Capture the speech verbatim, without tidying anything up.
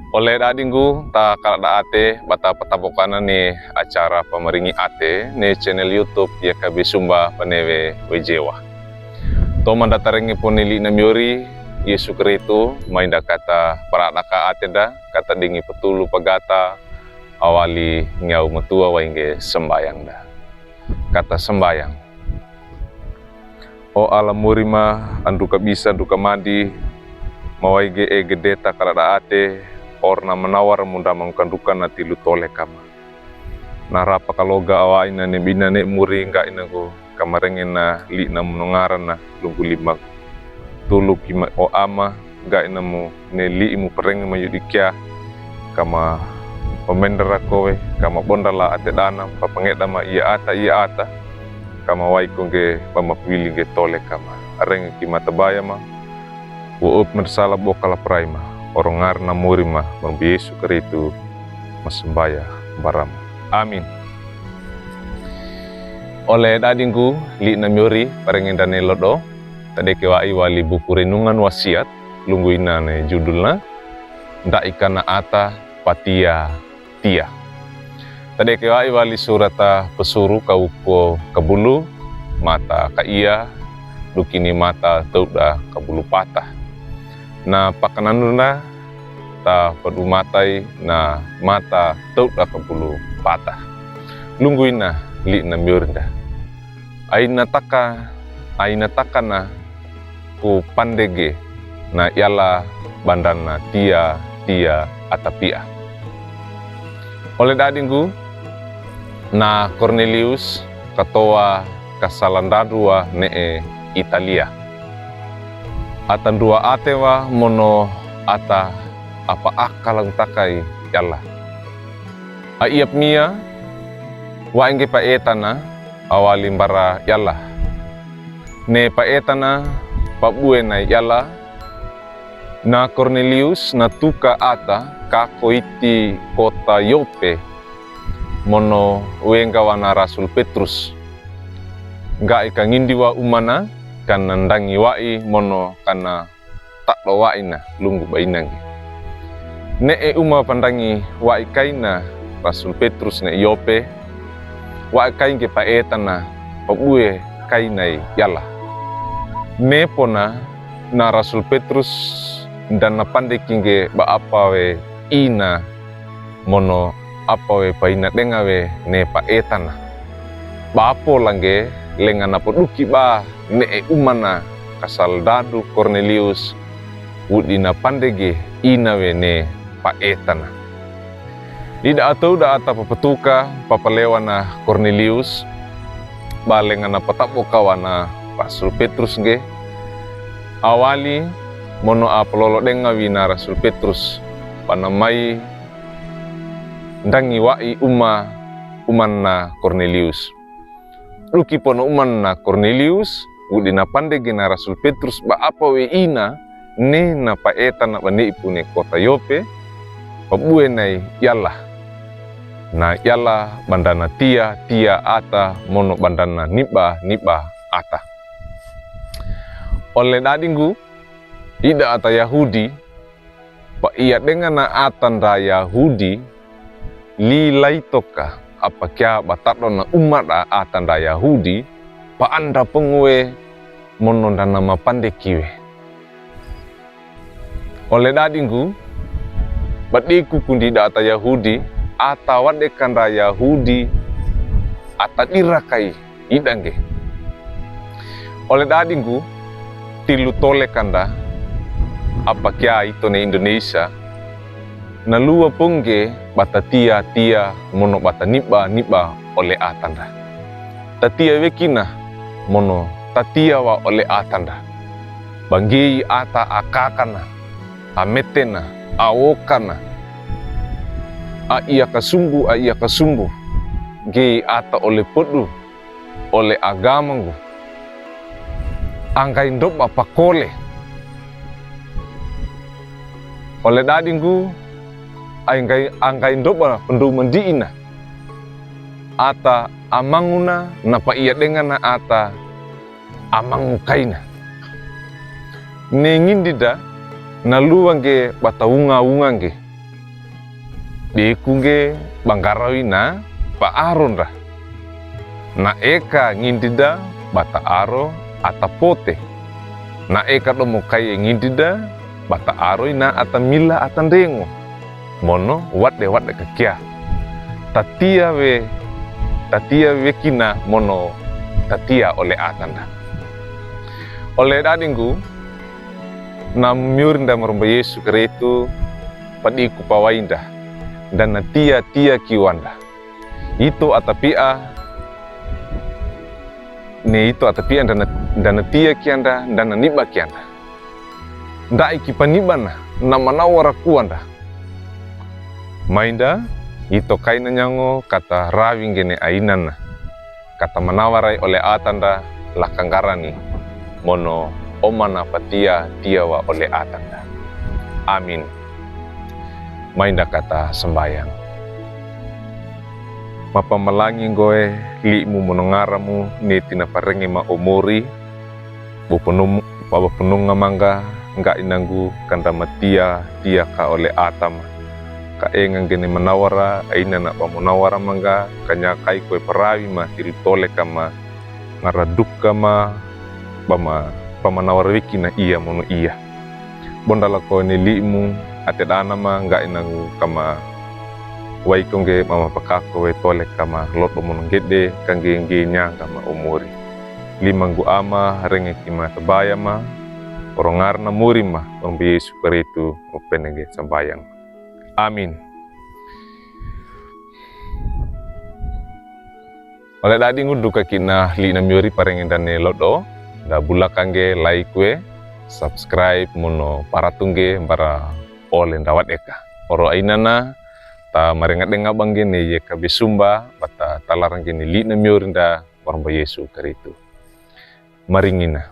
Ole dadinggu, ta kala da ate ba ta patabokan ne acara Pamaringi Ate ne channel YouTube ya Kabe Sumba Panewe Wejewa. Toman da tarenge pone li na miori Yesu Kristu, mai da kata parada ka ate da, kata dingi petulu pagata, awali ngiau metua wainge sembayang da. Kata sembayang. O ala mori ma, andu ka bisa, andu ka madi, mawaige e gede ta kala da ate, orna manawar munda mangkandukan na tilu tole kama. Na rapa kaloga awaina ne bina ne mori ngga ina go, kamarengen na li na monongaran na lunggu lima. Tulu ki ma o ama, ngga ina mo ne li imu pereng ma yudi kia, kama pamendera kowe, kama bondala ate dana, papangeda ma ia ata, ia ata, kama wai ko ngge ba mapwili ngge tole kama. Areng ki matabaya ma, wo up mersala bo kala prai ma, orongar na mori ma, morombi Yesu Kristu, masembaya baram. Amin. Ole dadinggu, li na miori, parengen da ne lodo, tadeke wai wali buku Renungan Wasiat, lunggu ina ne judulna, Nda Ikana Ata Patiatia. Tadeke wai wali surat a Pesuru kauko kabulu, mata kaia, dukini mata teuda kabulu pata. Na pakananuna ta padumatai na mata teuda kabulu pata. Lunggu ina li na miori nda. Aina taka, aina takana ko pandege na iala ba ndana tia, tia ata pia. Ole dadinggu, na Kornelius katoa kasalandadu wa ne e Italia. Ata nduwa ate wa mono ata a paakalan taka i iala. A ia pmia, wainge paetana, awali mbara iala. Ne paetana, pabue na iala, na Kornelius na tuka ata kako iti kota Yope, mono wenga wana Rasul Petrus. Ngga i kangindi wa umana, kana ndangi wai mono kana tado waina, lunggu baina ngge. Ne e uma pandangi wai kaina Rasul Petrus ne Yope, wai kai ngge paetana, pabue kaina i iala. Ne pona na Rasul Petrus ndana pandeki ngge ba apa we ina mono apa we paina denga we ne paetana. Ba apo la ngge lenga na poduki ba ne e umana kasalandadu Kornelius, wudi na pandege ina we ne paetana. Ida a teuda ata papetuka, papalewa na Kornelius, ba lenga na pataboka wana Rasul Petrus ngge, awali mono a palolo denga wina Rasul Petrus, ba na mai ndangi wai uma, umana Kornelius. Duki pono umana Kornelius, wudi na pandege na Rasul Petrus ba apa we ina, ne na paetana ba ne ipu ne kota Yope, pabue na i iala. Na iala ba ndana tia, tia ata, mono ba ndana niba, niba ata. Ole dadinggu, ida ata Yahudi, paia denga na ata nda Yahudi, li laitoka apa kia ba tado na umada ata nda Yahudi, paanda pengwe mono ndana mapandeki we. Ole dadinggu, ba deku kundi ida ata Yahudi, ata wadeka nda Yahudi, ata dira kai ida ngge. Ole dadinggu, tilu tole kanda, apa kia ito ne Indonesia, na luwa pengge ba ta tia, tia, mono ba ta niba, niba ole ata nda. Ta tia we kina, mono ta tia wa ole ata nda. Ba nggeyi ata a kakana, a metena, a wokana, a ia kasumbu, a ia kasumbu, nggeyi ata ole podu, ole agama nggo. Anggai ndoba pakole. Ole dadinggu, anggai, anggai ndoba pendo mandiina. Ata amanguna na paia denga na ata amangu kaina. Ne ngindi da na luwa ngge ba ta wunga-wunga ngge. Deku ngge ba ngarawi na paaro nda. Na eka ngindri nda ba taaro a tapote. Na eka domo kaye ngindri nda ba taaro ina a tamila a tandrengo. Mono wadhe wadhe kakiya. Tatiya we, tatiya we kina mono tatiya ole ata nda. Ole dhadhingku, na miyori nda maromba Yesu Karistu, padhiku pawayi nda, nda na tiya, tiya kiwa nda. Ito a tapiya, ne ito a tapiya nda na, nda na tiya kiya nda, nda na niba kiya nda. Nda i kipaniba na, na manawara kowa nda. Mai nda, ito kaina niyango ka ta rawi ngene a ina na. Ka ta manawara i ole ata nda la kangarani, mono omana patiya tiyawa ole ata nda. Amin. Mai nda ka ta sambayang. Mapamalangi nggoe, limu mono ngaramu, ne tina parenge ma o mori, bo ponong, ba pononga mangga, ngga inangku ka nda matiya, tiya ka ole ata ma. Ka enga ngene manawara, a ina na ba manawara mangga, ka niya kai kowe parawi ma tiri tole ka ma, ngara duk ka ma, ba ma, ba manawara weki na iya mono iya. Bo ndalako ne limu, ate dhana ma, ngga inangku ka ma, wayi ko ngge ba mapakako we tole ka ma, lodo mono nggede, ka ngge ngge niya ngga ma o mori. Limangku ama, renge ki ma tabaya ma, oro ngarana mori ma, maromba Yesu Karistu, o penenge sambayang. Amin. Ole dhadhingku duka kina li na miyori parenge nda ne lodo, nda bolaka ngge like we, subscribe mono paratu ngge mbara ole nda wadheka. Oro a ina na, ta marenga denga ba ngene ye ka besumba, ba ta talarang ngene li na miyori nda maromba Yesu Karistu. Maringina.